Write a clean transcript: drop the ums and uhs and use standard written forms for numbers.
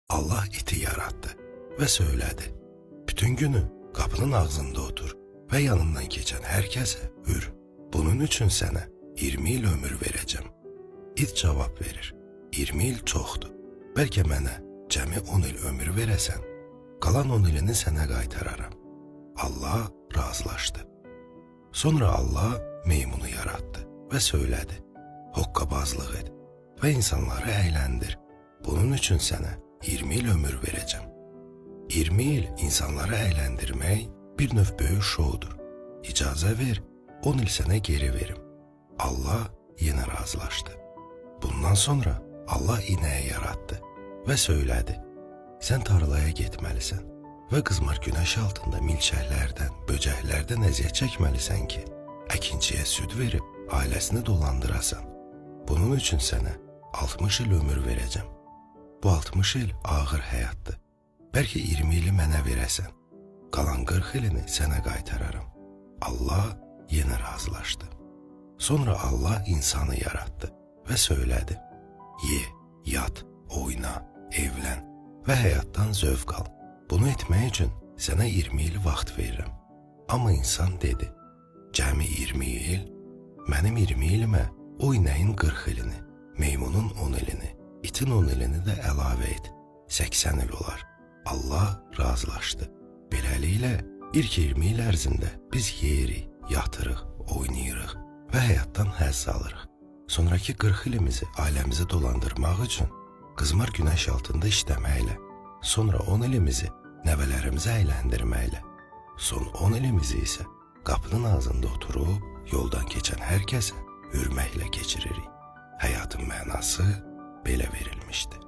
Allah iti yarattı və söylədi: Bütün günü qapının ağzında otur və yanından keçən hər kəsə hür. Bunun üçün sənə 20 il ömür verəcəm. İt cavab verir: 20 il çoxdur. Bəlkə mənə cəmi 10 il ömür verəsən, qalan 10 ilini sənə qaytararam. Allah razılaşdı. Sonra Allah meymunu yarattı və söylədi: Hoqqabazlıq et və insanları əyləndir. Bunun üçün sənə 20 il ömür verəcəm. 20 il insanları əyləndirmək bir növ böyük şoudur. İcazə ver, 10 il sənə geri verim. Allah yenə razılaşdı. Bundan sonra Allah inəyi yaratdı və söylədi: Sən tarlaya getməlisən və qızmar günəş altında milçəklərdən, böcəklərdən əziyyət çəkməlisən ki, əkinçiyə süd verib ailəsini dolandırasan. Bunun üçün sənə 60 il ömür verəcəm. Bu 60 il ağır həyatdır. Bəlkə 20 ili mənə verəsən. Qalan 40 ilini sənə qaytararam. Allah yenə razılaşdı. Sonra Allah insanı yarattı və söylədi: Ye, yat, oyna, evlən və həyatdan zövq al. Bunu etmək üçün sənə 20 il vaxt verirəm. Amma insan dedi: Cəmi 20 il, mənim 20 ilimə o inəyin 40 ilini, meymunun 10 ilini, itin 10 ilini də əlavə et. 80 il olar. Allah razılaşdı. Beləliklə, ilk 20 il ərzində biz yeyirik, yatırıq, oynayırıq və həyatdan həzz alırıq. Sonrakı 40 ilimizi ailəmizi dolandırmaq üçün qızmar günəş altında işləməklə, sonra 10 ilimizi nəvələrimizi əyləndirməklə, son 10 ilimizi isə qapının ağzında oturub yoldan keçən hər kəsə hürməklə keçiririk. Həyatın mənası belə verilmişdi.